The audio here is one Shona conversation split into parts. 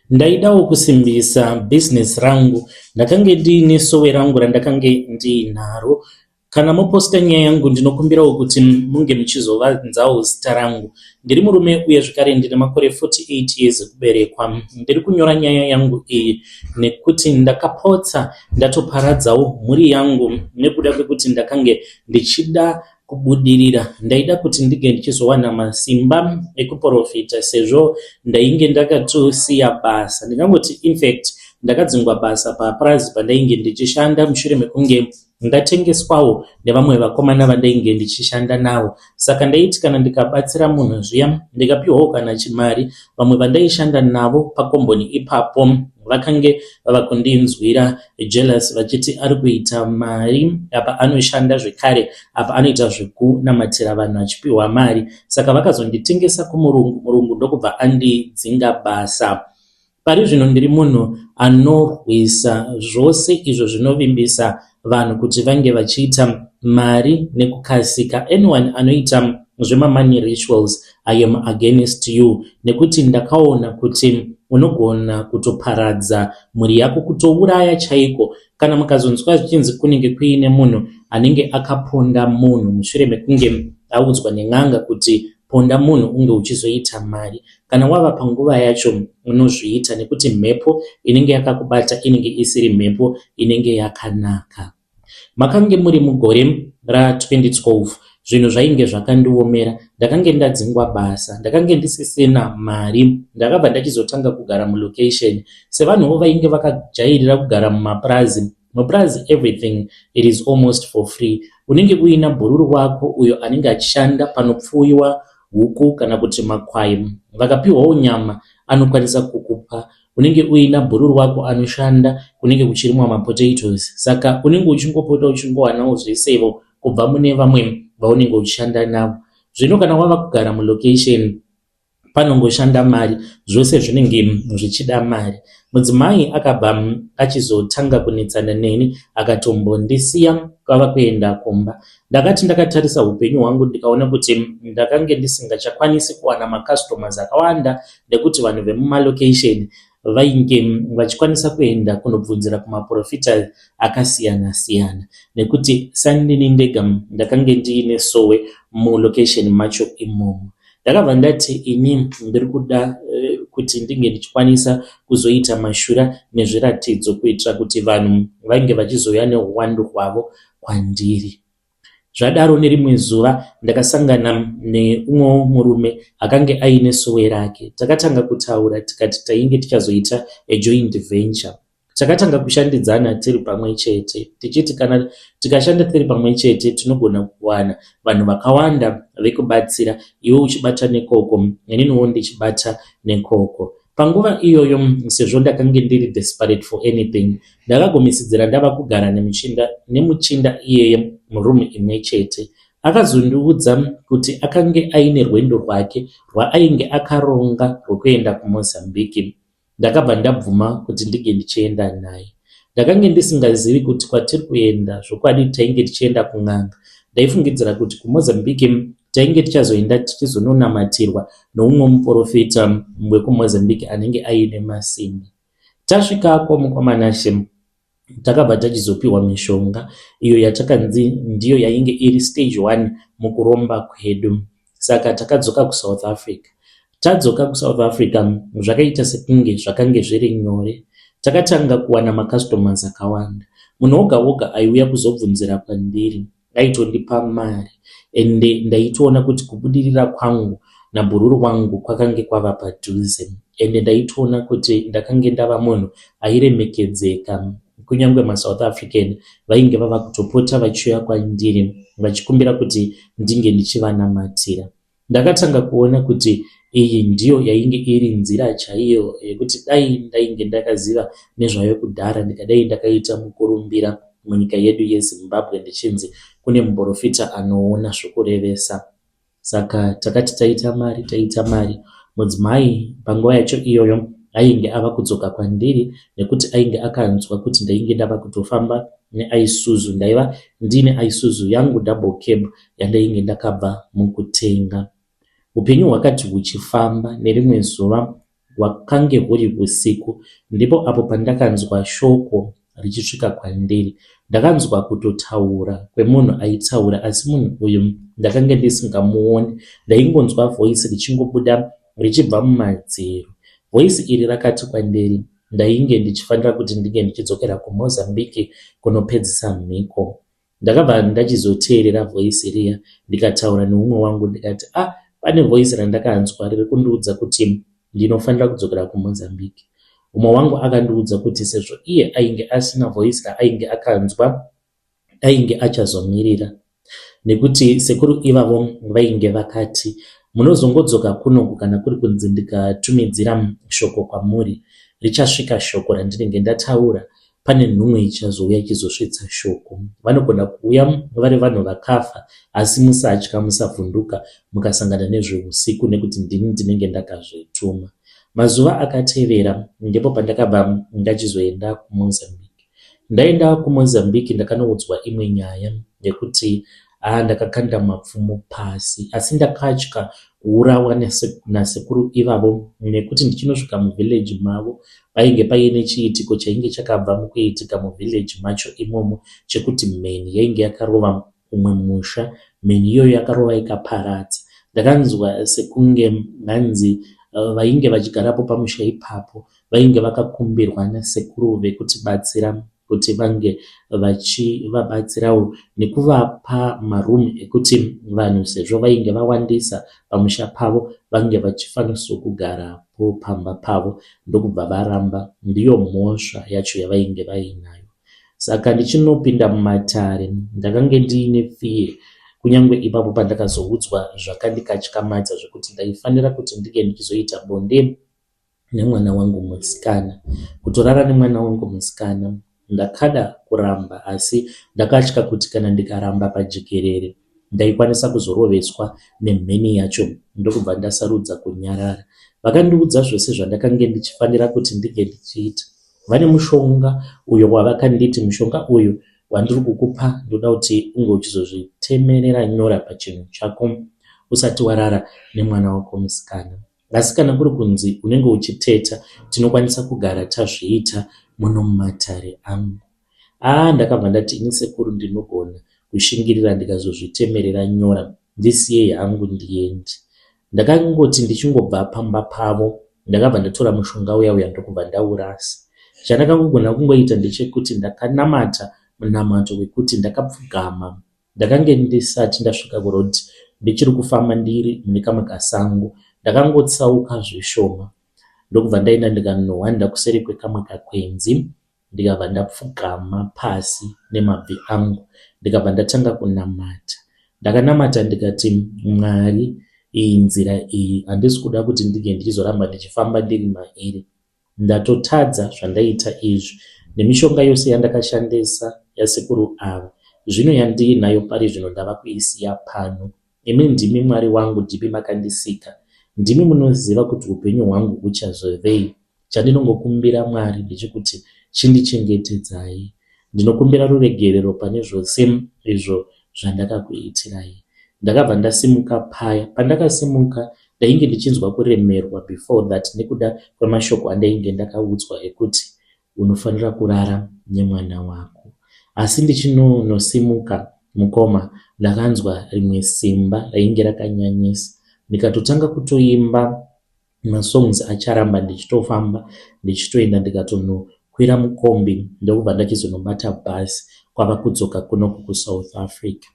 Ndaidawo kusimbisa business rangu. Ndakange ndiine sowe rangu randakange ndiinaro. Kana moposta nyaya yangu ndinokumbirawo kuti munge muchizovanzawo zita rangu. Ndiri murume uye zvekare ndine makore 48 years ekuberekwa. Ndiri kunyora nyaya yangu iyi nekuti ndakapotsa ndatoparadzawo mhuri yangu nekuda kwekuti ndakange ndichida kubudirira. Ndaida kuti ndinge ndichizowana masimba ekuporofita sezvo ndainge ndakatosiya basa. Ndingangoti infact ndakadzingwa basa papurazi pandainge ndichishanda mushure mekunge ndatengeswawo nevamwe vakomana vandainge ndichishanda navo. Saka ndaiti kana ndikabatsira munhu zviya ndikapiwawo kana chimari, vamwe vandaishanda navo pakomboni ipapo vakange vava kundinzwira jealous vachiti ari kuita mari apa anoshanda zvekare apa anoita zvekunamatira vanhu achipiwa mari saka vakazonditengesa kumurungu murungu ndokubva andidzinga basa pari zvino ndiri munhu anorwisa zvose izvo zvinovimbisa vanhu kuti vange vachiita mari nekukasika anyone anoita zvemamoney rituals I am against you nekuti ndakaona kuti unogona kutoparadza mhuri yako kutouraya chaiko kana mukazonzwa zvichinzi kunenge kuine munhu anenge akaponda munhu mushure mekunge audzwa nen'anga kuti ponda munhu unge uchizoita mari kana wava panguva yacho unozviita nekuti mhepo inenge yakakubata inenge isiri mhepo inenge yakanaka Makange muri mugore ra2012 zvinhu zvainge zvakandiomera. Ndakange ndadzingwa basa, ndakange ndisisina mari. Ndakabva ndachizotanga kugara mulocation sevanhuwo vainge vakajairira kugara mumapurazi. Mupurazi everything it is almost for free. Unenge uina bhururu wako uyo anenge achishanda panopfuyiwa huku kana kuti makwai. Vakapiwawo nyama anokwanisa kukupa unenge uina bhururu wako anoshanda kunenge kuchirimwa mapotatoes saka unenge uchingopota uchingowanawo zvesevo kubva mune vamwe vaunenge uchishanda navo zvino kana wava kugara mulocation panongoshanda mari zvose zvinenge zvichida mari mudzimai akabva achizotanga kunetsana neni akatombondisiya kwava kuenda kumba ndakati ndakatarisa upenyu hwangu ndikaona kuti ndakange ndisingachakwanisi kuwana macustomers akawanda nekuti vanhu vemumalocation vainge vachikwanisa kuenda kunobvunzira kumaprofita akasiyana siyana nekuti sandini ndega ndakange ndiine sowe mulocation macho imomo ndakabva ndati ini ndiri kuda eh, kuti ndinge ndichikwanisa kuzoita mashura nezviratidzo kuitira kuti vanhu vainge vachizouya neuwandu hwavo kwandiri Zvadaro nerimwe zuva ndakasangana neumwewo murume akange aine sowe rake. Takatanga kutaura tikati tainge tichazoita a joint venture. Takatanga kushandidzana tiri pamwe chete tichiti kana tikashanda tiri pamwe chete tinogona kuwana vanhu vakawanda vekubatsira iwe uchibata nekoko ininiwo ndichibata nekoko. Panguva iyoyo sezvo ndakange ndiri desperate for anything ndakagumisidzira ndava kugara nemuchinda, nemuchinda iyeye muroom imwe chete. Akazondiudza kuti akange aine rwendo rwake rwaainge akaronga rwekuenda kuMozambique. Ndakabva ndabvuma kuti ndinge ndichienda naye. Ndakange ndisingazivi kuti kwatiri kuenda zvokwadi tainge tichienda kun'anga. Ndaifungidzira kuti kuMozambique Tainge tichazoenda tichizononamatirwa noumwe muporofita wekuMozambique anenge aine masimba. Tasvikako mukoma Nashe takabva tachizopiwa mishonga iyo yatakanzi ndiyo yainge iri stage one mukuromba kwedu. Saka takadzoka kuSouth Africa. Tadzoka kuSouth Africa zvakaita sekunge zvakange zviri nyore. Takatanga kuwana macustomers akawanda. Munhu woga woga aiuya kuzobvunzira kwandiri aitondipa mari ende ndaitoona kuti kubudirira kwangu nabhururu wangu kwakange kwava padhuze ende ndaitoona kuti ndakange ndava munhu airemekedzeka kunyange maSouth African vainge vava kutopota vachiuya kwandiri vachikumbira kuti ndinge ndichivanamatira. Ndakatanga kuona kuti iyi ndiyo yainge iri nzira chaiyo yekuti dai ndainge ndakaziva nezvayo kudhara ndikadai ndakaita mukurumbira munyika yedu yeZimbabwe ndichinzi kune muporofita anoona zvokurevesa. Saka takati taita mari taita mari mudzimai panguva yacho iyoyo ainge ava kudzoka kwandiri nekuti ainge akanzwa kuti ndainge ndava kutofamba neIsuzu. Ndaiva ndiine Isuzu yangu double cab yandainge ndakabva mukutenga. Upenyu hwakati huchifamba nerimwe zuva Hwakange huri husiku ndipo apo pandakanzwa shoko richisvika kwandiri. Ndakanzwa kutotaura kwemunhu aitaura asi munhu uyu ndakange ndisingamuoni. Ndaingonzwa voice richingobuda richibva mumadziro. Voice iri rakati kwandiri ndainge ndichifanira kuti ndinge ndichidzokera kuMozambique kunopedzisa mhiko. Ndakabva ndachizoteerera voice riya ndikataura neumwe wangu ndikati ah pane voice randakanzwa riri kundiudza kuti ndinofanira kudzokera kuMozambique. Umwe wangu akandiudza kuti sezvo iye ainge asina voice raainge akanzwa ainge achazomirira nekuti sekuru ivavo vainge vakati munozongodzoka kunoku kana kuri kunzi ndikatumidzira shoko kwamuri richasvika shoko randinenge ndataura pane nhumwe ichazouya ichizosvitsa shoko. Vanogona kuuya vari vanhu vakafa asi musatya musavhunduka mukasangana nezveusiku nekuti ndini ndinenge ndakazvituma. Mazuva akatevera ndipo pandakabva ndachizoenda kuMozambique. Ndaenda kuMozambique ndakanoudzwa imwe nyaya yekuti haa ndakakanda mapfumo pasi asi ndakatya kuurawa nasekuru ivavo nekuti ndichinosvika muvillage mavo painge paine chiitiko chainge chakabva mukuitika muvillage macho imomo chekuti mheni yainge yakarova umwe musha. Mheni iyoyo yakarova ikaparadza. Ndakanzwa sekunge hanzi vainge vachigarapo pamusha ipapo vainge vakakumbirwa nasekuru vekutibatsira kuti vange vachivabatsirawo nekuvapa maroom ekuti vanhu sezvo vainge vawandisa pamusha pavo vange vachifanisa kugarapo pamba pavo ndokubva varamba. Ndiyo mhosva yacho yavainge vainayo. Saka ndichinopinda mumatare ndakange ndiine fear kunyange ipapo pandakazoudzwa zvakandikatyamadza zvekuti ndaifanira kuti ndinge ndichizoita bonde nemwana wangu musikana. Kutorara nemwana wangu musikana ndakada kuramba asi ndakatya kuti kana ndikaramba pajekerere ndaikwanisa kuzoroveswa nemheni yacho ndokubva ndasarudza kunyarara. Vakandiudza zvose zvandakange ndichifanira kuti ndinge ndichiita. Vane mushonga uyo wavakanditi mushonga uyu wandiri kukupa ndoda kuti unge uchizozvitemerera nyora pachinhu chako usati warara nemwana wako musikana. Asi kana kuri kunzi unenge uchiteta tinokwanisa kugara tazviita muno mumatare angu. Aa ndakabva ndati ini sekuru ndinogona kushingirira ndikazozvitemerera nyora ndisiyei hangu ndiende. Ndakangoti ndichingobva pamba pavo ndakabva ndatora mushonga uya uya ndokubva ndaurasa. Chandakangogona kungoita ndechekuti ndakanamata munamato wekuti ndakapfugama. Ndakange ndisati ndasvika kuroad ndichiri kufamba ndiri mune kamwe kasango. Ndakangotsauka zvishoma ndokubva ndaenda ndikanohwanda kuseri kwekamwe kakwenzi ndikabva ndapfugama pasi nemabvi angu ndikabva ndatanga kunamata. Ndakanamata ndikati Mwari iyi nzira iyi handisi kuda kuti ndinge ndichizoramba ndichifamba ndiri mairi. Ndatotadza zvandaita izvi nemishonga yose yandakashandisa yasekuru ava. Zvino yandiinayo pari zvino ndava kuisiya pano. Imi ndimi Mwari wangu ndimi makandisika. Ndimi munoziva kuti upenyu hwangu huchazovei. Chandinongokumbira Mwari ndechekuti chindichengetedzai. Ndinokumbira ruregerero pane zvose izvo zvandakakuitirai. Ndakabva ndasimuka paya. Pandakasimuka ndainge ndichinzwa kuremerwa before that nekuda kwemashoko andainge ndakaudzwa ekuti unofanira kurara nemwana wako. Asi ndichinonosimuka mukoma ndakanzwa rimwe simba rainge rakanyanyisa. Ndikatotanga kutoimba masongs acharamba ndichitofamba ndichitoenda ndikatonokwira mukombi ndokubva ndachizonobata bhasi kwava kudzoka kunoku kuSouth Africa.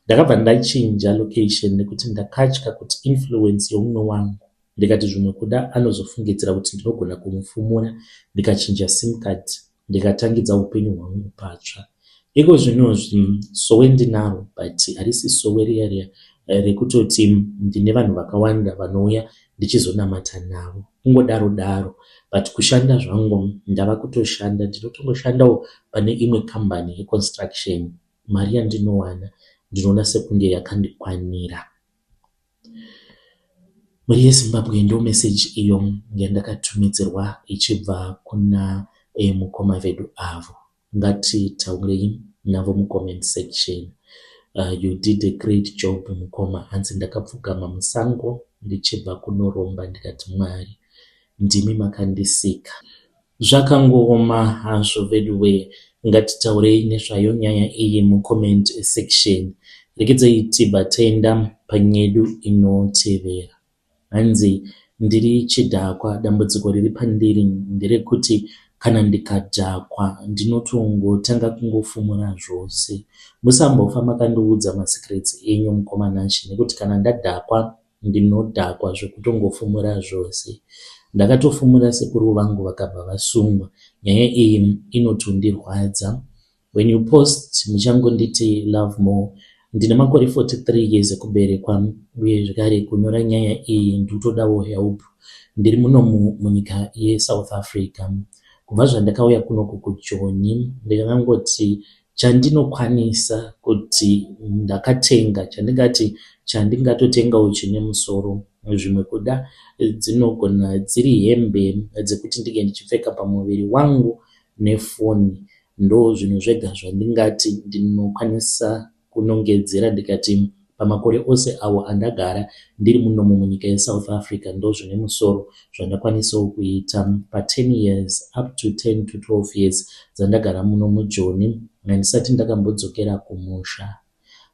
Ndakabva ndachinja location nekuti ndakatya kuti influence yeumwe wangu ndikati zvimwe kuda anozofungidzira kuti ndinogona kumufumura ndikachinja sim card ndikatangidza upenyu hwangu patsva. Iko zvinozvi sowe ndinaro but harisi sowe riya riya rekutoti ndine vanhu vakawanda vanouya ndichizonamata navo kungodaro daro but kushanda zvangu ndava kutoshanda ndinotongoshandawo pane imwe kambani yeconstruction mari yandinowana ndinoona sekunge yakandikwanira. Mhuri yeZimbabwe ndo meseji iyo yandakatumidzirwa ichibva kuna mukoma vedu avo. Ngatitaurei navo mucomment section. You did a great job mukoma. Hanzi ndakapfugama musango ndichibva kunoromba ndikati Mwari. Ndimi makandisika. Zvakangooma hazvo veduwee ngatitaurei nezvayo nyaya iyi mucomment section. Regedzai tibva taenda panyedu inotevera. Hanzi ndiri chidhakwa dambudziko riri pandiri nderekuti kana ndikadhakwa ndinotongotanga kungofumura zvose. Musambofa makandiudza masecrets enyu mukoma Nashe nekuti kana ndadhakwa Ndinodhakwa zvekutongofumura zvose. Ndakatofumura sekuru vangu vakabva vasungwa. Nyaya iyi inotondirwadza. When you post muchangonditi Lovemore. Ndine makore 43 years ekuberekwa uye zvekare kunyora nyaya iyi ndikutodawo help. Ndiri munomu munyika yeSouth Africa. Kubva zvandakauya kunoku kuJoni ndakangoti Chandinokwanisa kuti ndakatenga chandingati chandingatotengawo chine musoro zvimwe kuda dzinogona dziri hembe dzekuti ndinge ndichipfeka pamuviri wangu nefoni ndozvinhu zvega zvandingati ndinokwanisa kunongedzera ndikati Pamakore ose awo andagara ndiri munomu munyika yeSouth Africa ndozvine musoro zvandakwanisawo kuita pa 10 years up to 10 to 12 years dzandagara muno muJoni handisati ndakambodzokera kumusha.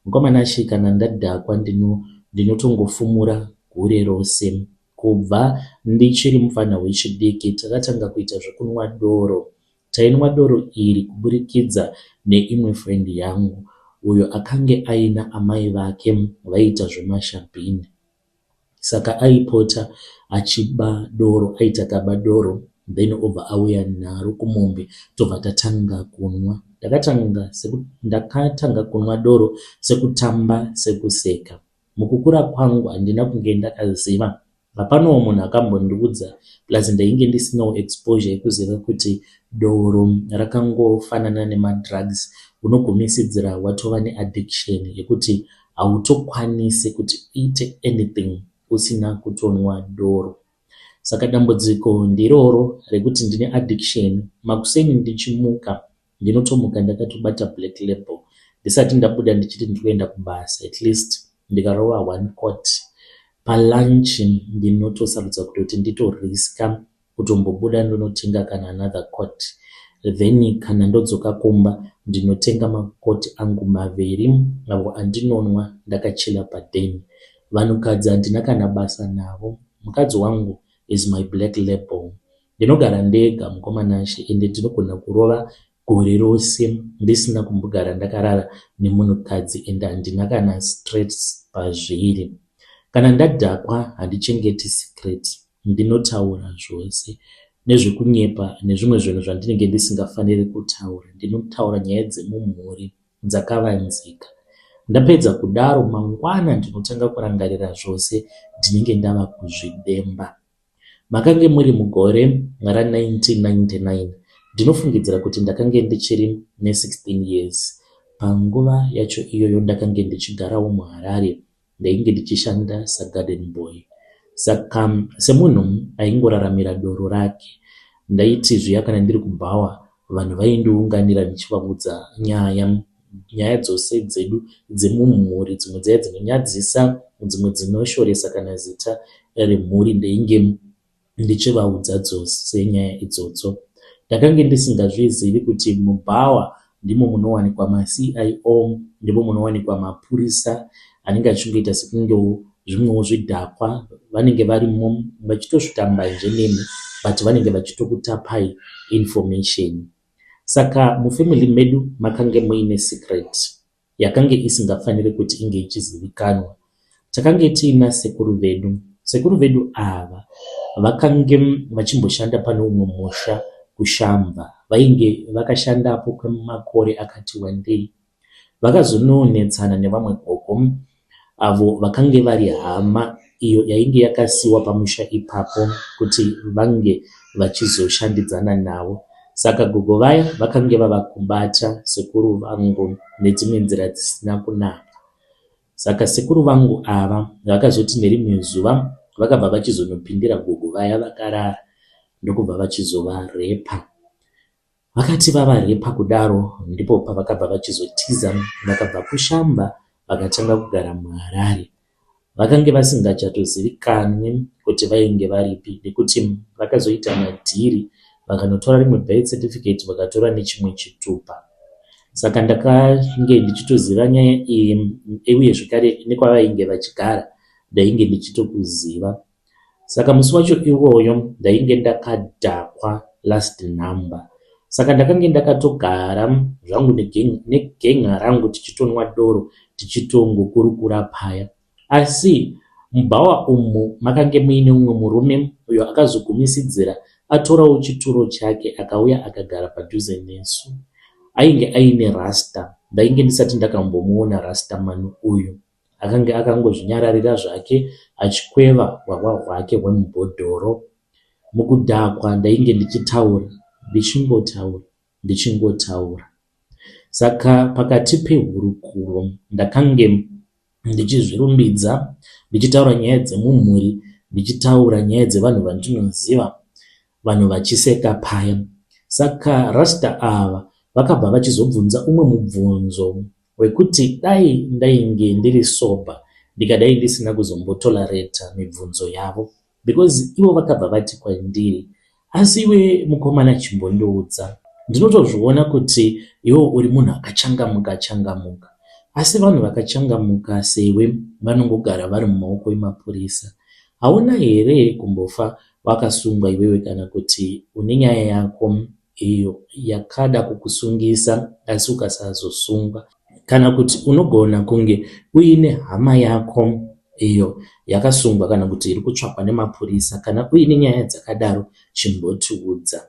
Mukoma Nashy kana ndadhakwa ndino ndinotongofumura gure rose. Kubva ndichiri mupfanha wechidiki takatanga kuita zvekunwa doro Tainwa doro iri kuburikidza neimwe friend yangu uyo akange aina amai vake vaiita zvemashabhini saka aipota achiba doro aiti akaba doro then obva auya naro kumombe tobva tatanga kunwa. Ndakatanga ndakatanga kunwa doro sekutamba sekuseka. Mukukura kwangu handina kunge ndakaziva Hapanawo munhu akambondiudza plus ndainge ndisinawo exposure yekuziva kuti doro rakangofanana nemadrugs unogumisidzira watova neaddiction yekuti hautokwanise kuti uite anything usina kutonwa doro. Saka dambudziko ndiroro rekuti ndine addiction makuseni ndichimuka Ndinotomuka ndakatobata black label ndisati ndabuda ndichiti ndikuenda kubasa at least ndikarova one quart palunch ndinotosarudza kutoti nditoriska kutombobuda ndonotenga kana another quart then kana ndodzoka kumba ndinotenga makoti angu maviri avo andinonwa ndakachilla paden. Vanhukadzi handina kana basa navo mukadzi wangu is my black label. Ndinogara ndega mukoma Nashe ende ndinogona kurova gore rose ndisina kumbogara ndakarara nemunhukadzi ende handina kana stress pazviri. Kana ndadhakwa handichengeti secret ndinotaura zvose nezvekunyepa nezvimwe zvinhu zvandinenge ndisingafaniri kutaura. Ndinotaura nyaya dzemumhuri dzakavanzika. Ndapedza kudaro mangwana ndinotanga kurangarira zvose ndinenge ndava kuzvidemba. Makange muri mugore ra 1999, ndinofungidzira kuti ndakange ndichiri ne 16 years. Panguva yacho iyoyo ndakange ndichigarawo muHarare, ndainge ndichishanda sagarden boy. Saka semunhu aingoraramira doro rake, ndaiti zviya kana ndiri kubhawa vanhu vaindiunganira ndichivaudza nyaya. Nyaya dzose dzedu dzemumhuri dzimwe dzaiva dzinonyadzisa dzimwe dzinoshoresa kana zita remhuri ndainge ndichivaudza dzose nyaya idzodzo. Ndakange ndisingazvizivi kuti mubhawa ndimo munowanikwa maCIO, ndimo munowanikwa mapurisa anenge achingoita sekungewo zvimwewo zvidhakwa vanenge varimo vachitosvika mbanje nemi but vanenge vachitokutapai information. Saka mufamily medu makange muine secret yakange isingafanire kuti inge ichizivikanwa. Takange tiina sekuru vedu. Sekuru vedu ava vakange vachimboshanda pane umwe musha kuShamva. Vainge vakashandapo kwemakore akati wandei. Vakazononetsana nevamwe gogo avo vakange vari hama iyo yainge yakasiiwa pamusha ipapo kuti vange vachizoshandidzana navo. Saka gogo vaya vakange vava kubata sekuru vangu nedzimwe nzira dzisina kunaka. Saka sekuru vangu ava vakazoti nerimwe zuva vakabva vachizonopindira gogo vaya vakarara ndokubva vachizovarepa. Vakati vavarepa kudaro ndipo pavakabva vachizotiza vakabva kuShamva vakatanga kugara muHarare. Vakange vasingachatozivikanwi kuti vainge varipi nekuti vakazoita madhiri vakanotora rimwe birth certificate vakatora nechimwe chitupa. Saka ndakange ndichitoziva nyaya iyi uye zvekare nekwavainge vachigara ndainge ndichitokuziva. Saka musi wacho iwoyo ndainge ndakadhakwa last number. Saka ndakange ndakatogara zvangu negen'a rangu tichitonwa doro tichitongokurukura paya. Asi mubhawa umu makange muine mumwe murume uyo akazogumisidzira atorawo chituro chake akauya akagara padhuze nesu. Ainge aine rasta. Ndainge ndisati ndakambomuona rasta man uyu. Akange akangozvinyararira zvake achikweva hwahwa hwake hwemubhodhoro. Mukudhakwa ndainge ndichitaura, ndichingotaura, ndichingotaura. Saka pakati pehurukuro ndakange ndichizvirumbidza, ndichitaura nyaya dzemumhuri, ndichitaura nyaya dzevanhu vandinoziva, vanhu vachiseka paya. Saka Rasta ava vakabva vachizobvunza umwe mubvunzo wekuti dai ndainge ndiri sober ndikadai ndisina kuzombotolerata mibvunzo yavo because ivo vakabva vati kwandiri asi iwe mukomana chimbondiudza ndinotozviona kuti iwe uri munhu akachangamuka changamuka asi vanhu vakachangamuka sewe vanongogara vari mumaoko emapurisa hauna here kumbofa wakasungwa iwewe kana kuti une nyaya yako iyo yakada kukusungisa asi ukasazosungwa. Kana kuti unogona kunge uine hama yako iyo yakasungwa kana kuti iri kutsvakwa nemapurisa. Kana uine nyaya dzakadaro chimbotiudza.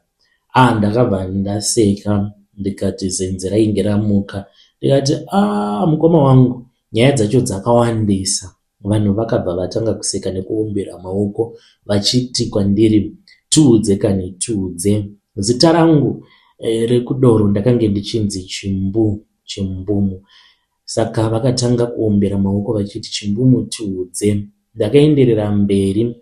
Ah, ndakabva ndaseka ndikati zenze rainge ramuka ndikati ah, mukoma wangu nyaya dzacho dzakawandisa. Vanhu vakabva vatanga kuseka nekuombera maoko vachiti kwandiri tiudze kani tiudze. Zita rangu eh, rekudoro ndakange ndichinzi Chimbu Chimbumu. Saka vakatanga kuombera maoko vachiti Chimbumu tiudze. Ndakaenderera mberi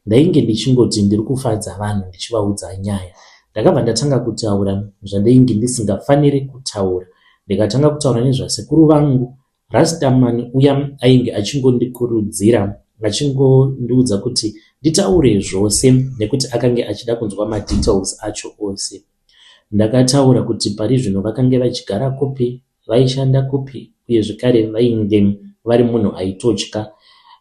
ndainge ndichingoti ndiri kufadza vanhu ndichivaudza nyaya. Ndakabva ndatanga kutaura zvandainge ndisingafaniri kutaura. Ndikatanga kutaura nezvasekuru vangu Rastaman uya ainge achingondikurudzira achingondiudza kuti nditaure zvose nekuti akange achida kunzwa madetails acho ose. Ndakataura kuti pari zvino vakange vachigara kupi, vaishanda kupi uye zvekare vainge vari munhu aitotya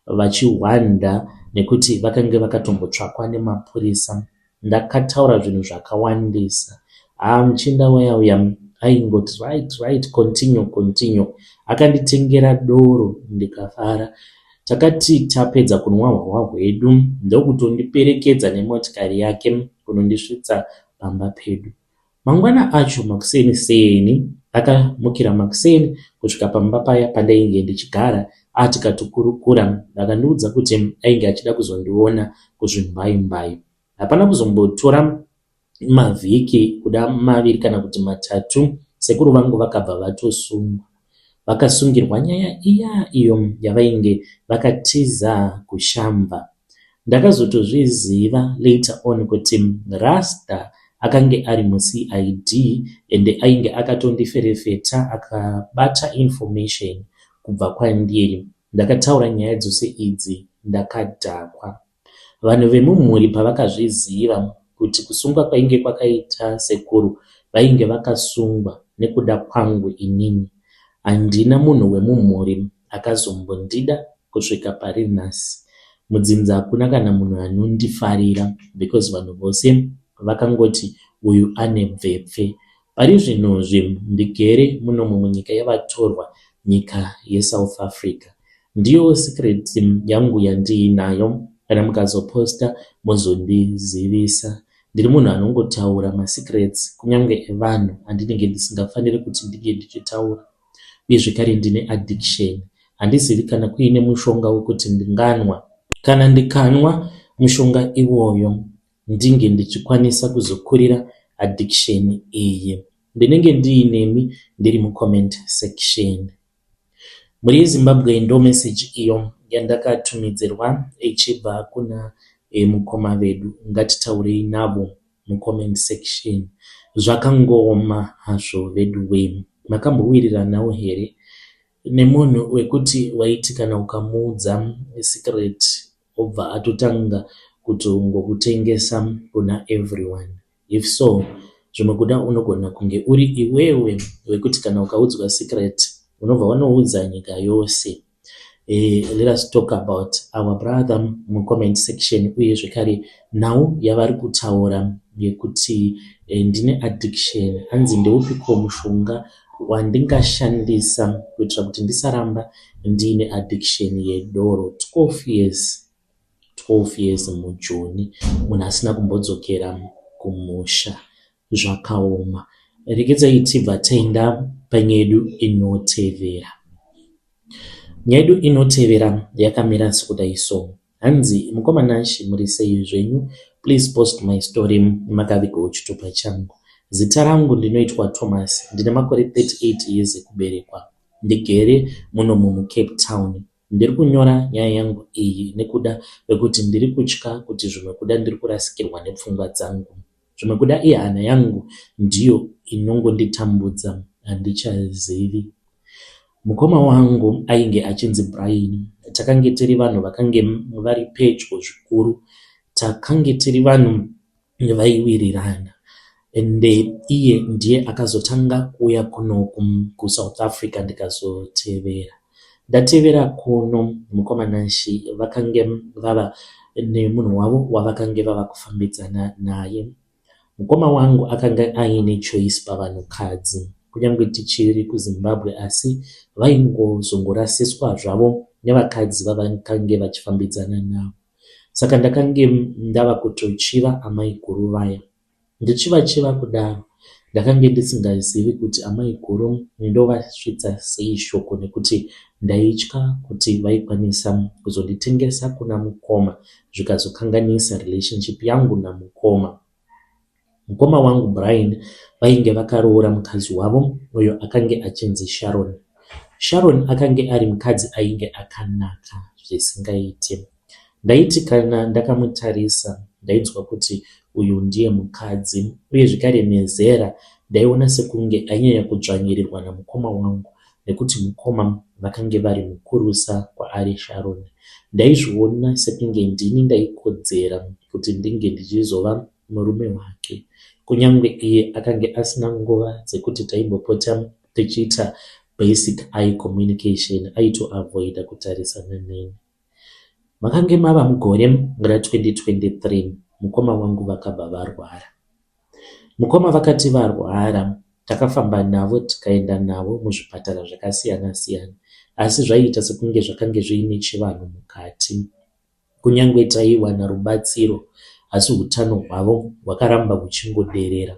vachihwanda nekuti vakange vakatombotsvakwa nemapurisa. Ndakataura zvinhu zvakawandisa. Haa muchinda uya uya aingoti right right continue continue. Akanditengera doro ndikafara. Takati tapedza kunwa hwahwa hwedu ndokutondiperekedza nemotikari yake kunondisvitsa pamba pedu. Mangwana acho makuseni seni akamukira makuseni kusvika pamba paya pandainge ndichigara tikatokurukura akandiudza kuti ainge achida kuzondiona kuzvimbaimbai. Hapana kuzombotora mavhiki kuda maviri kana kuti matatu sekuru vangu vakabva vatosungwa. Vakasungirwa nyaya iya iyo yavainge vakatiza kuShamva. Ndakazotozviziva later on kuti Rasta akange ari muCID ende ainge akatondiferefeta akabata information kubva kwandiri. Ndakataura nyaya dzose idzi ndakadhakwa. Vanhu vemumhuri pavakazviziva kuti kusungwa kwainge kwakaita sekuru vainge vakasungwa nekuda kwangu inini. Handina munhu wemumhuri akazombondida kusvika pari nhasi. Mudzinza hakuna kana munhu anondifarira because vanhu vose vakangoti uyu ane bvepfe. Pari zvinozvi ndigere munomu munyika yevatorwa nyika yeSouth Africa. Ndiyo secret yangu yandiinayo kana mukazoposta mozondizivisa. Ndiri munhu anongotaura masecrets kunyange evanhu andinenge ndisingafaniri kuti ndinge ndichitaura. Uye zvekare ndine addiction. Handizivi kana kuine mushonga wekuti ndinganwa. Kana ndikanwa mushonga iwoyo ndinge ndichikwanisa kuzokurira addiction iyi. Ndinenge ndiinemi ndiri mucomment section. Mhuri yeZimbabwe ndo message iyo yandakatumidzirwa ichibva kuna eh, mukoma vedu. Ngatitaurei navo mucomment section. Zvakangooma hazvo veduwee. Makambowiriranawo here nemunhu wekuti waiti kana ukamuudza secret obva atotanga kutongokutengesa kuna everyone. If so, zvimwe kuda unogona kunge uri iwewe wekuti kana ukaudzwa secret unobva wanoudza nyika yose. Let us talk about our brother mucomment section uye zvekare nhau yavari kutaura yekuti ndine addiction hanzi ndeupiko mushonga wandingashandisa kuitira kuti ndisaramba ndiine addiction yedoro. 12 years, 12 years mujoni, munhu asina kumbodzokera kumusha, zvakaoma. Regedzai tibva taenda panyaya yedu inotevera. Nyaya yedu inotevera yakamira sekudai so. Hanzi mukoma Nash, muri sei zvenyu? Please post my story, makavigawo chitupa changu. Zita rangu ndinoitwa Thomas, ndine makore 38 years ekuberekwa, ndigere munomu muCape Town. Ndiri kunyora nyaya yangu iyi nekuda kwekuti ndiri kutya kuti zvimwe kuda ndiri kurasikirwa nepfungwa dzangu. Zvimwe kuda ihana yangu ndiyo inongonditambudza, handichazivi. Mukoma wangu ainge achinzi Brian. Takange tiri vanhu vakange vari pedyo zvikuru. Takange tiri vanhu vaiwirirana. Ende iye ndiye akazotanga kuuya kuno kuSouth Africa ndikazotevera. Ndatevera kuno, mukoma Nashi vakange vava nemunhu wavo wavakange vava kufambidzana naye. Mukoma wangu akanga aine choice pavanhukadzi. Kunyange tichiri kuZimbabwe asi vaingozongorasiswa zvavo nevakadzi vavakange vachifambidzana navo. Saka ndakange ndava kutochiva amaiguru vaya. Ndichivachiva kudaro, ndakange ndisingazivi kuti amaiguru ndovasvitsa sei shoko nekuti ndaitya kuti vaikwanisa kuzonditengesa kuna mukoma zvikazokanganisa relationship yangu namukoma. Mukoma wangu Brian vainge vakaroora mukadzi wavo uyo akange achinzi Sharon. Sharon akange ari mukadzi ainge akanaka zvisingaite. Ndaiti kana ndakamutarisa ndainzwa kuti uyu ndiye mukadzi uye zvekare nezera ndaiona sekunge ainyanya kudzvanyirirwa namukoma wangu nekuti mukoma vakange vari mukurusa kwaari Sharon. Ndaizviona sekunge ndini ndaikodzera kuti ndinge ndichizova murume wake. Kunyangwe iye akange asina nguva dzekuti taimbopota tichiita basic eye communication aitoavoida kutarisana neni. Makange mava mugore ra2023 mukoma wangu vakabva varwara. Mukoma vakati varwara takafamba navo tikaenda navo muzvipatara zvakasiyana-siyana asi zvaiita sekunge zvakange zviine chivanhu mukati. Kunyangwe taiwana rubatsiro asi hutano hwavo hwakaramba huchingoderera.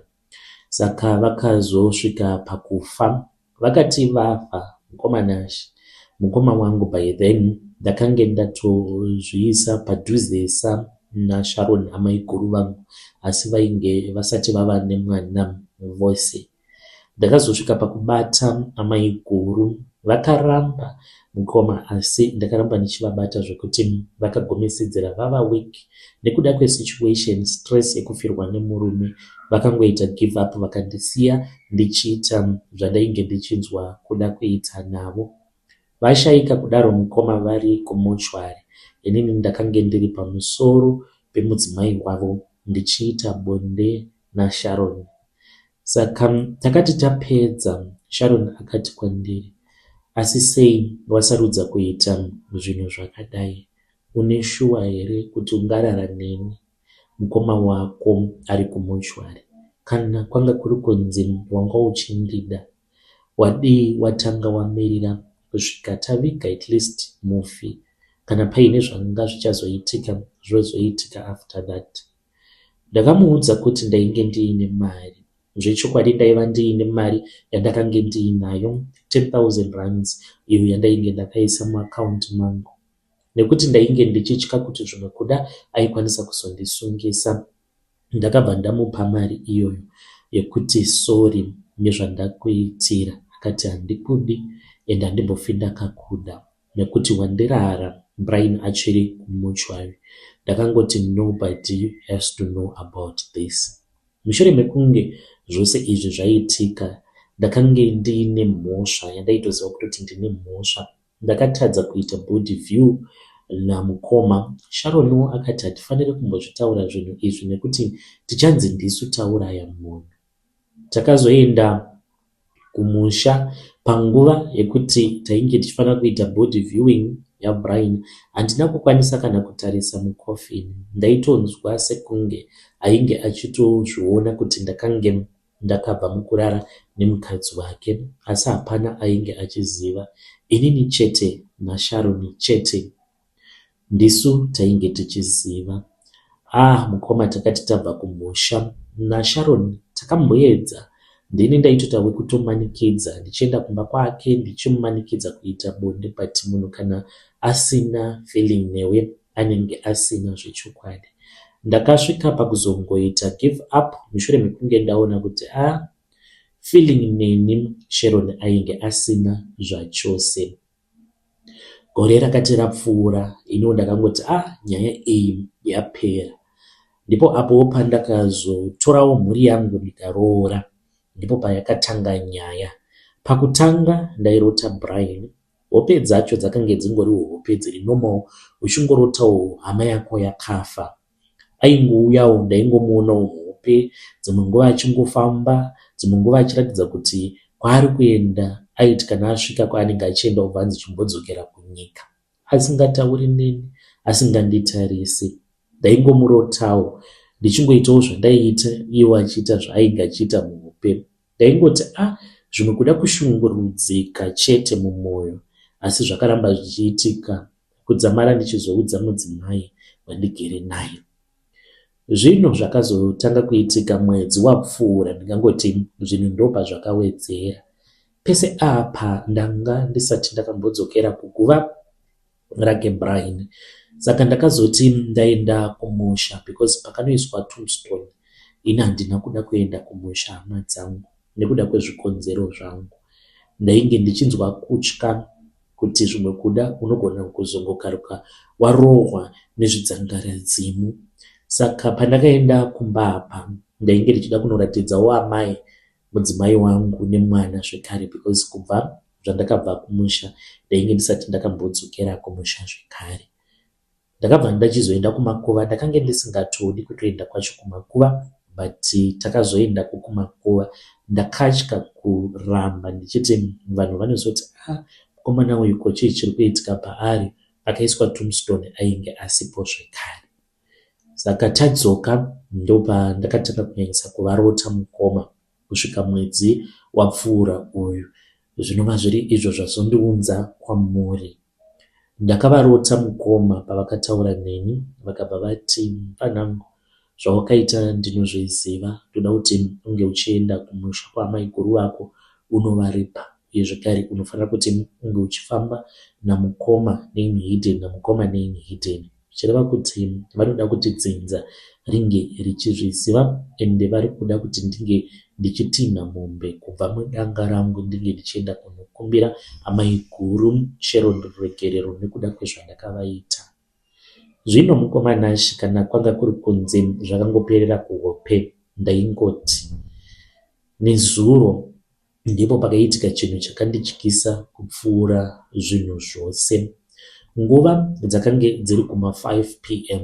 Saka vakazosvika pakufa. Vakati vafa mukoma Nashe, mukoma wangu by then ndakange ndatozviisa padhuzesa naSharon amaiguru vangu asi vainge vasati vava nemwana vose. Ndakazosvika pakubata amaiguru vakaramba mukoma asi ndakaramba ndichivabata zvekuti vakagumisidzira vava weak nekuda kwesituation stress yekufirwa nemurume vakangoita give up vakandisiya ndichiita zvandainge ndichinzwa kuda kuita navo. Vashaika kudaro mukoma vari kumochwari inini ndakange ndiri pamusoro pemudzimai wavo ndichiita bonde naSharon. Saka takati tapedza Sharon akati kwandiri, asi sei wasarudza kuita zvinhu zvakadai? Une shuwa here kuti ungarara neni mukoma wako ari kumochwari? Kana kwanga kuri kunzi wanga uchindida, wadii watanga wamirira kusvika taviga at least mufi? Kana paine zvanga zvichazoitika zvozoitika after that. Ndakamuudza kuti ndainge ndiine mari. Zvechokwadi ndaiva ndiine mari yandakange ndiinayo, 10,000 rands iyo yandainge ndakaisa muaccount mangu. Nekuti ndainge ndichitya kuti zvimwe kuda aikwanisa kuzondisungisa, ndakabva ndamupa mari iyoyo yekuti sorry nezvandakuitira. Akati handikudi and handimbofi ndakakuda nekuti wandirara Brian achiri kumochwari. Ndakangoti nobody has to know about this. Mushure mekunge zvose izvi zvaitika ndakange ndiine mhosva yandaitoziva kutoti ndine mhosva. Ndakatadza kuita body view namukoma. Sharonwo akati hatifanire kumbozvitaura zvinhu izvi nekuti tichanzi ndisu tauraya munhu. Takazoenda kumusha panguva yekuti tainge tichifanira kuita body viewing yaBrian. Handina kukwanisa kana kutarisa mucoffin. Ndaitonzwa sekunge ainge achitozviona kuti ndakange ndakabva mukurara nemukadzi wake asi hapana ainge achiziva. Inini chete naSharon chete Ndisu tainge tichiziva. Ah mukoma takati tabva kumusha naSharon takamboedza ndini ndaitoita wekutomanikidza ndichienda kumba kwake ndichimumanikidza kuita bonde but munhu kana asina feeling newe anenge asina zvechokwadi. Ndakasvika pakuzongoita give up mushure mekunge ndaona kuti ah feeling neni Sharon ainge asina zvachose. Gore rakati rapfuura iniwo ndakangoti ah nyaya iyi yapera. Ndipo apowo pandakazotorawo mhuri yangu ndikaroora. Ndipo payakatanga nyaya. Pakutanga ndairota Brian. Hope dzacho dzakange dzingoriwo hope dziri normal uchingorotawo hama yako yakafa. Aingouyawo ndaingomuonawo muhope dzimwe nguva achingofamba dzimwe nguva achiratidza kuti kwaari kuenda aiti kana asvika kwaanenge achienda obva anzi chimbodzokera kunyika asingatauri neni asinganditarisi ndaingomurotawo ndichingoitawo zvandaiita iwo achiita zvaainge achiita muhope ndaingoti a ah, zvimwe kuda kushungurudzika chete mumwoyo asi zvakaramba zvichiitika kudzamara ndichizoudza mudzimai wandigere naye. Zvinhu zvakazotanga kuitika mwedzi wapfuura ndingangoti zvinhu ndopazvakawedzera. Pese apa ndanga ndisati ndakambodzokera kuguva rake Brian saka ndakazoti ndaenda kumusha because pakanoiswa tombstone ini handina kuda kuenda kumusha hama dzangu nekuda kwezvikonzero zvangu. Ndainge ndichinzwa kutya kuti zvimwe kuda unogona kuzongokaruka warohwa nezvidzangaradzimu. Saka pandakaenda kumba apa ndainge ndichida kunoratidzawo amai mudzimai wangu nemwana zvekare because kubva zvandakabva kumusha ndainge ndisati ndakambodzokera kumusha zvekare. Ndakabva ndachizoenda kumakuva ndakange ndisingatodi kutoenda kwacho kumakuva but takazoendako kumakuva ndakatya kuramba ndichiti vanhu vanozoti ah mukomana uyu ko chii chiri kuitika paari akaiswa tombstone ainge asipo zvekare. Saka tadzoka ndopandakatanga kunyanyisa kuvarota mukoma kusvika mwedzi wapfuura uyu zvinova zviri izvo zvazondiunza kwamuri. Ndakavarota mukoma pavakataura neni vakabva vati mupfanangu zvawakaita ndinozviziva ndoda kuti unge uchienda kumusha kwaamaiguru vako unovaripa uye zvekare unofanira kuti unge uchifamba namukoma name hidden namukoma name hidden. Zvichireva kuti vanoda kuti dzinza ringe richizviziva ende vari kuda kuti ndinge ndichitinha mombe kubva mudanga rangu ndinge ndichienda kunokumbira amaiguru Sharon ruregerero nekuda kwezvandakavaita. Zvino mukoma Nashy kana kwanga kuri kunze zvakangoperera kuhope ndaingoti nezuro Ndipo pakaitika chinhu chakandityisa kupfuura zvinhu zvose. Nguva dzakange dziri kuma 5 pm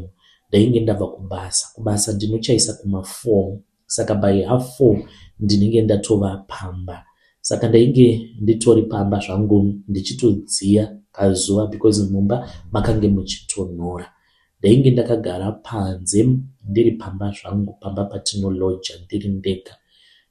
ndainge ndabva kubasa. Kubasa ndinochaisa kuma 4 saka by half 4 ndinenge ndatova pamba. Saka ndainge nditori pamba zvangu ndichitodziya pazuva because mumba makange muchitonhora. Ndainge ndakagara panze ndiri pamba zvangu pamba patinoloja ndiri ndega.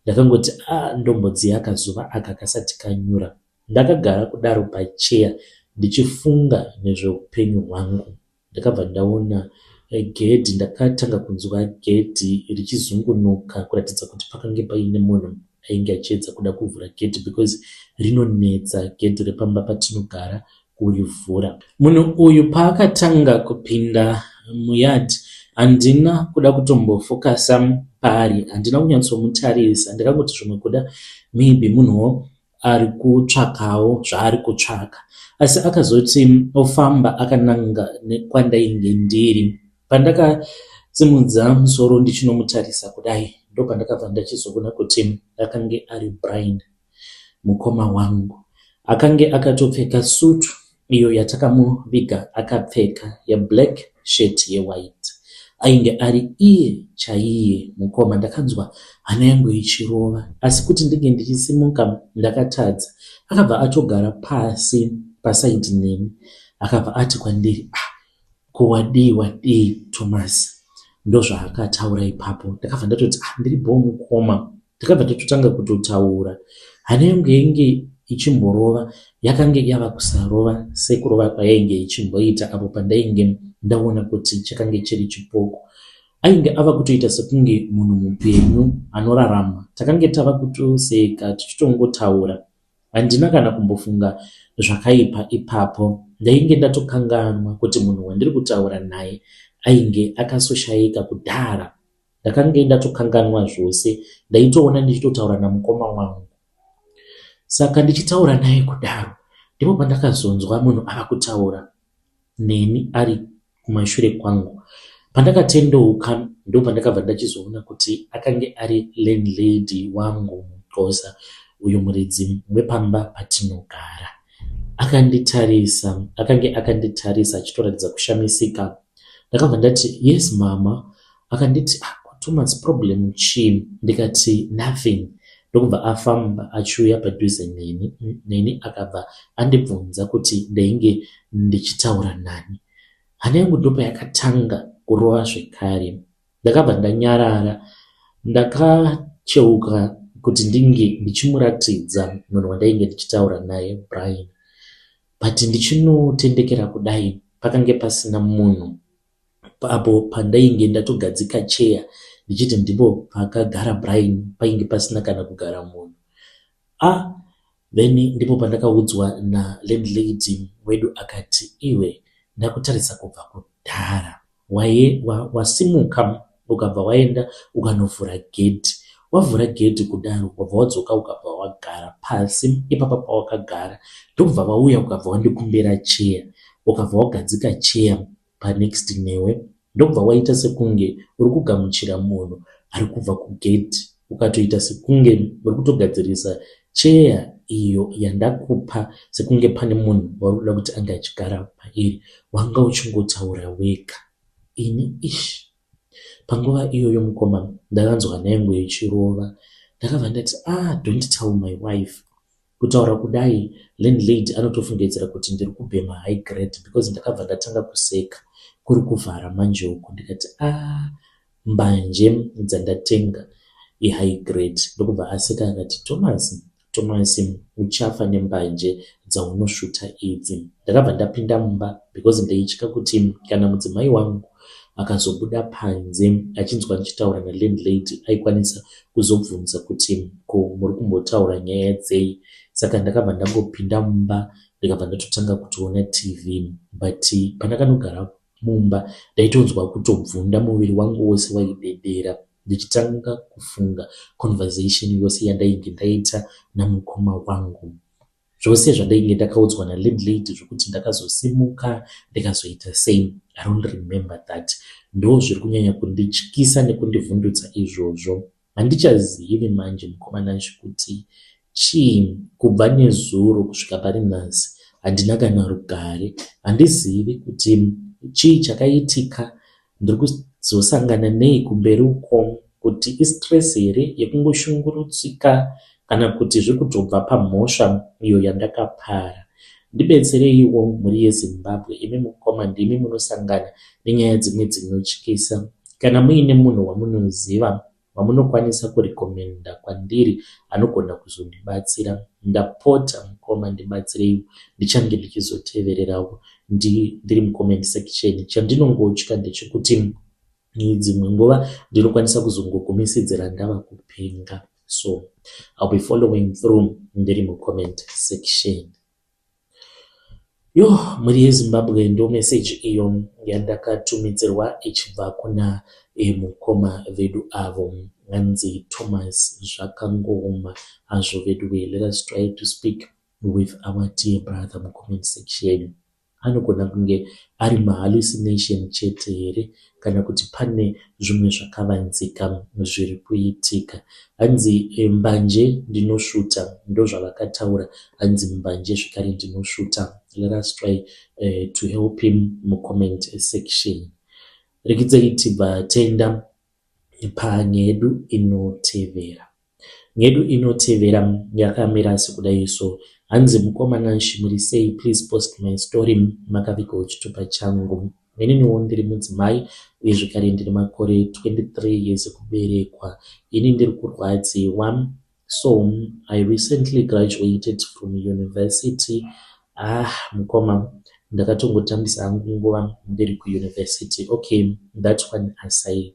Ndakangoti ah ndombodziya kazuva aka kasati kanyura. Ndakagara kudaro pachair ndichifunga nezveupenyu hwangu. Ndakabva ndaona gedhi ndakatanga kunzwa gedhi richizungunuka kuratidza kuti pakange paine munhu ainge achiedza kuda kuvhura gedhi because rinonetsa gedhi repamba patinogara kurivhura. Munhu uyu paakatanga kupinda muyard handina kuda kutombofokasa paari, handina kunyatsomutarisa ndakangoti zvimwe kuda maybe munhuwo ari kutsvakawo zvaari kutsvaka. Asi akazoti ofamba akananga nekwandainge ndiri. Pandakasimudza musoro ndichinomutarisa kudai ndopandakabva ndachizoona kuti akange ari Brian. Mukoma wangu akange akatopfeka sutu iyo yatakamuviga akapfeka yeblack shirt yewhite. Ainge ari iye chaiye mukoma. Ndakanzwa hana yangu ichirova asi kuti ndinge ndichisimuka ndakatadza. Akabva atogara pasi pasaidi neni akabva ati kwandiri, ah, ko wadii wadii Thomas? Ndozvaakataura ipapo. Ndakabva ndatoti ah, ndiri bhoo mukoma. Takabva tatotanga kutotaura. Hana yangu yainge ichimborova yakange yava kusarova sekurova kwayainge ichimboita apo pandainge ndaona kuti chakange chiri chipoko. Ainge ava kutoita sekunge munhu mupenyu anorarama. Takange tava kutoseka tichitongotaura. Handina kana kumbofunga zvakaipa ipapo. Ndainge ndatokanganwa kuti munhu wandiri kutaura naye ainge akasoshaika kudhara. Ndakange ndatokanganwa zvose. Ndaitoona ndichitotaura namukoma wangu. Saka ndichitaura naye kudaro ndipo pandakazonzwa munhu ava kutaura neni ari kumashure kwangu. Pandakatendeuka ndopandakabva ndachizoona kuti akange ari landlady wangu Muxhosa uyo muridzi wepamba patinogara. Akanditarisa, akange akanditarisa achitoratidza kushamisika. Ndakabva ndati yes mama. Akanditi ah, Thomas problem chii? Ndikati nothing. Ndokubva afamba achiuya padhuze neni, neni akabva andibvunza kuti ndainge ndichitaura nani. Hana yangu ndopayakatanga kurova zvekare. Ndakabva ndanyarara. Ndakacheuka kuti ndinge ndichimuratidza munhu wandainge ndichitaura naye Brian. But ndichinotendekera kudai pakange pasina munhu. Apo pandainge ndatogadzika cheya ndichiti ndipo pakagara Brian painge pasina kana kugara munhu. Ah, then ndipo pandakaudzwa nalandlady wedu akati iwe ndakutarisa kubva kudhara. Wasimuka ukabva waenda ukanovhura gedhi. Wavhura gedhi kudaro wabva wadzoka ukabva wagara pasi ipapa pawakagara. Ndokubva wauya ukabva wandikumbira cheya. Ukabva wagadzika cheya panext newe. Ndokubva waita sekunge uri kugamuchira munhu ari kubva kugedhi. Ukatoita sekunge uri kutogadzirisa cheya iyo yandakupa sekunge pane munhu wauri kuda kuti ange achigara pairi. Wanga uchingotaura wega. Ini ish. Panguva iyoyo mukoma ndakanzwa hana yangu ichirova. Ndakabva ndati ah don't tell my wife. Kutaura kudai landlady anotofungidzira kuti ndiri kubhema high grade because ndakabva ndatanga kuseka kuri kuvhara manje uku ndikati ah mbanje dzandatenga ihigh grade. Ndokubva aseka akati Thomas, Thomas uchafa nembanje dzaunosvuta idzi. Ndakabva ndapinda mumba because ndaitya kuti kana mudzimai wangu akazobuda panze achinzwa ndichitaura nalandlady aikwanisa kuzobvunza kuti ko muri kumbotaura nyaya dzei. Saka ndakabva ndangopinda mumba ndikabva ndatotanga kutoona TV but pandakanogara mumba ndaitonzwa kutobvunda muviri wangu wose waidedera ndichitanga kufunga conversation yose yandainge ndaita namukoma wangu. Zvose zvandainge ndakaudzwa nalandlady zvokuti ndakazosimuka ndikazoita sei I don't remember that. Ndo zviri kunyanya kundityisa nekundivhundutsa izvozvo. Handichazivi manje mukoma Nashe kuti chii kubva nezuro kusvika pari nhasi handina kana rugare. Handizivi kuti chii chakaitika ndiri kuzosangana nei kumberi uko kuti istress here yekungoshungurudzika kana kuti zviri kutobva pamhosva iyo yandakapara. Ndibetsereiwo mhuri yeZimbabwe imi mukoma ndimi munosangana nenyaya dzimwe dzinotyisa. Kana muine munhu wamunoziva wamunokwanisa kurekomenda kwandiri anogona kuzondibatsira ndapota mukoma ndibatsireiwo ndichange ndichizotevererawo ndiri mucomment section. Chandinongotya ndechekuti dzimwe nguva ndinokwanisa kuzongogumisidzira ndava kupenga. So I'll be following through ndiri mucomment section. Yo, mhuri yeZimbabwe ndo message iyo yandakatumidzirwa ichibva kuna mukoma vedu avo hanzi Thomas zvakangooma hazvo vedu we. Let us try to speak with our dear brother mucomment section. Anogona kunge ari mahallucination chete here kana kuti pane zvimwe zvakavanzika zviri kuitika. Hanzi mbanje ndinosvuta ndozvavakataura hanzi mbanje zvekare ndinosvuta. Let us try to help him mucomment section. Rekidzai tibva tenda panyaya yedu inotevera. Nyedu inotevera yakamira sekudai so. Hanzi, "Mukoma Nashi, muri sei? Please post my story, makavigawo chitupa changu. Ininiwo ndiri mudzimai uye zvekare ndine makore 23 years ekuberekwa. Ini ndiri kurwadziwa. So I recently graduated from university." Ah, mukoma, ndakatongotambisa hangu nguva ndiri kuuniversity. Okay, that one aside,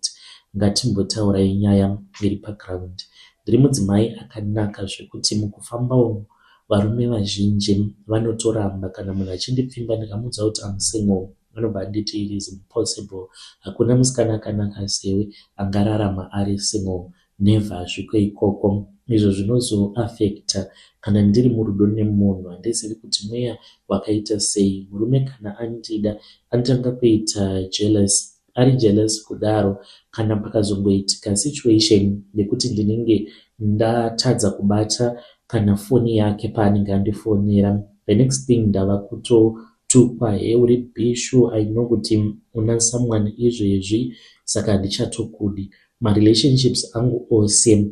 ngatimbotaurai nyaya iri paground. "Ndiri mudzimai akanaka zvekuti mukufamba umu varume vazhinji vanotoramba. Kana munhu achindipfimba, ndikamuudza kuti am single, anobva anditi, 'It is impossible, hakuna musikana akanaka sewe angararama ari single, never, hazviko ikoko.' Izvo zvinozoaffecta kana ndiri murudo nemunhu. Handizivi kuti mweya wakaita sei. Murume kana andida, anotanga kuita jealous. Ari jealous kudaro, kana pakazongoitika situation yekuti ndinenge ndatadza kubata kana foni yake paanenge andifonera, the next thing ndava kutotukwa, 'He, uri bhishu, I know kuti una someone izvezvi, saka handichatokudi.' Marelationships angu ose,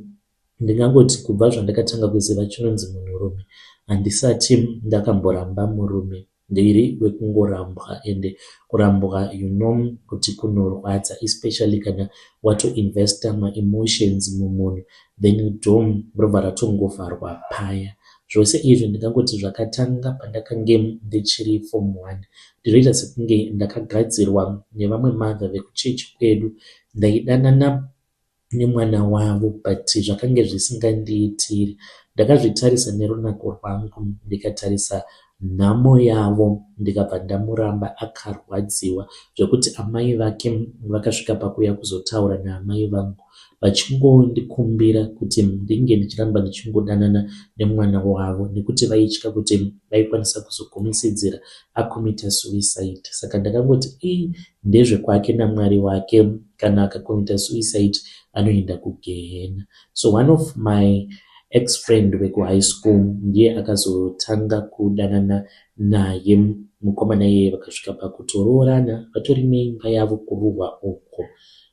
ndingangoti kubva zvandakatanga kuziva chinonzi munhurume, handisati ndakamboramba murume. Ndiri wekungorambwa, ende kurambwa, you know kuti kunorwadza, especially kana watoinvesta maemotions mumunhu, then door robva ratongovharwa paya. Zvose izvi ndingangoti zvakatanga pandakange ndichiri form one. Ndinoita sekunge ndakagadzirwa nevamwe mother vekuchechi kwedu. Ndaidanana nemwana wavo, but zvakange zvisingandiitiri. Ndakazvitarisa nerunako rwangu, ndikatarisa nhamo yavo, ndikabva ndamuramba. Akarwadziwa zvekuti amai vake vakasvika pakuuya kuzotaura naamai vangu, vachingondikumbira kuti ndinge ndichiramba ndichingodanana nemwana wavo, nekuti vaitya kuti vaikwanisa kuzogumisira acommita suicide. Saka ndakangoti, ii, ndezvekwake naMwari wake. Kana akacommita suicide, anoenda kugehena. So one of my ex friend wekuhigh school ndiye akazotanga kudanana naye mukomana iyeye, vakasvika pakutoroorana, vatori neimba yavo kuruwa uko.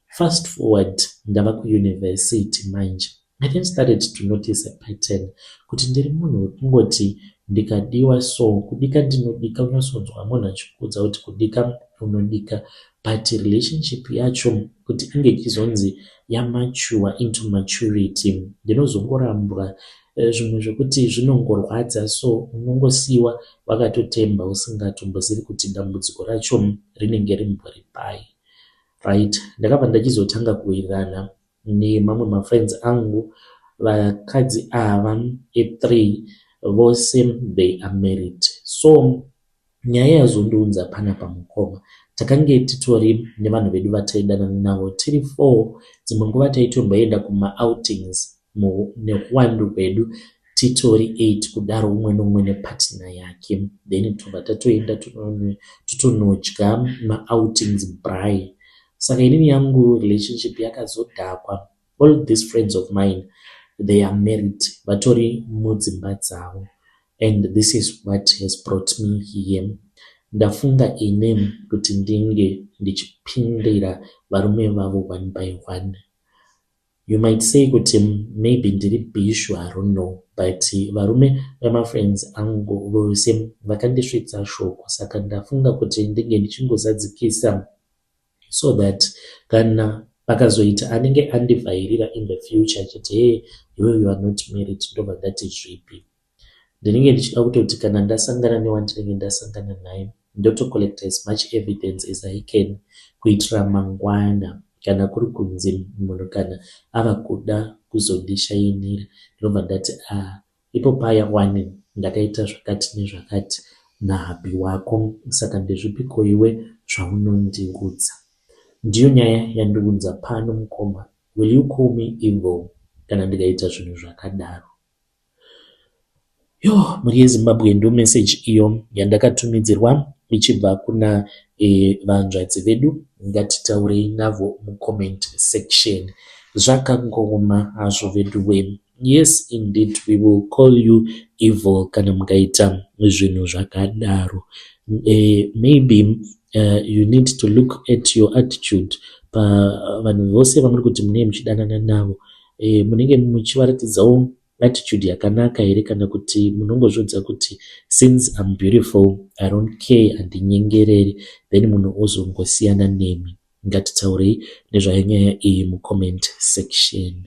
Fast forward, ndava kuuniversity manje. I then started to notice a pattern kuti ndiri munhu wekungoti ndikadiwa so, kudika ndinodika, unosonzwa munhu achikuudza kuti kudika unodika, but relationship yacho kuti inge ichizonzi yamature into maturity, ndinozongorambwa zvimwe zvokuti zvinongorwadza. So unongosiyiwa wakatotemba, usingatombozivi kuti dambudziko racho rinenge rimbori pai, right? Ndakabva ndachizotanga kuwirirana nemamwe mafriends angu. Vakadzi ava e3 vose, they are married. So nyaya yazondiunza panapa, mukoma, takange titori nevanhu vedu vataidanana navo tiri four. Dzimwe nguva taitomboenda kumaoutings neuwandu hwedu titori eight kudaro, umwe neumwe nepartner yake, then tobva tatoenda totonodya maoutings, braai. Saka inini yangu relationship yakazodhakwa. All these friends of mine, they are married, vatori mudzimba dzavo, and this is what has brought me here. Ndafunga ini kuti ndinge ndichipindira varume vavo one by one. You might say kuti maybe ndiri bhishu, I don't know, but varume vemafriends angu vose vakandisvitsa shoko, saka ndafunga kuti ndinge ndichingozadzikisa so that kana pakazoita anenge andivhairira in the future achiti, 'Hey, iwe, you are not married,' ndobva ndati zvipi. Ndinenge ndichida kutoti kana ndasangana newandinenge ndasangana naye, ndotocollecta as much evidence as I can kuitira mangwana, kana kuri kunzi munhu kana ava kuda kuzondishainira, ndinobva ndati, 'Ah, ipo paya wani ndakaita zvakati nezvakati nahubby wako, saka ndezvipiko iwe zvaunondiudza?' Ndiyo nyaya yandiunza pano, mukoma. Will you call me evil kana ndikaita zvinhu zvakadaro?" Yo, mhuri yeZimbabwe, ndo meseji iyo yandakatumidzirwa ichibva kuna vanzvadzi vedu. Ngatitaurei navo mucomment section. Zvakangoma hazvo veduwe. Yes, indeed, we will call you evil kana mukaita zvinhu zvakadaro. Maybe you need to look at your attitude pavanhu vose vamuri kuti munenge muchidanana navo. Munenge muchivaratidzawo attitude yakanaka here, kana kuti munongozviudza kuti since I'm beautiful, I don't care, handinyengereri, then munhu ozongosiyana nemi? Ngatitaurei nezvayo nyaya iyi mucomment section.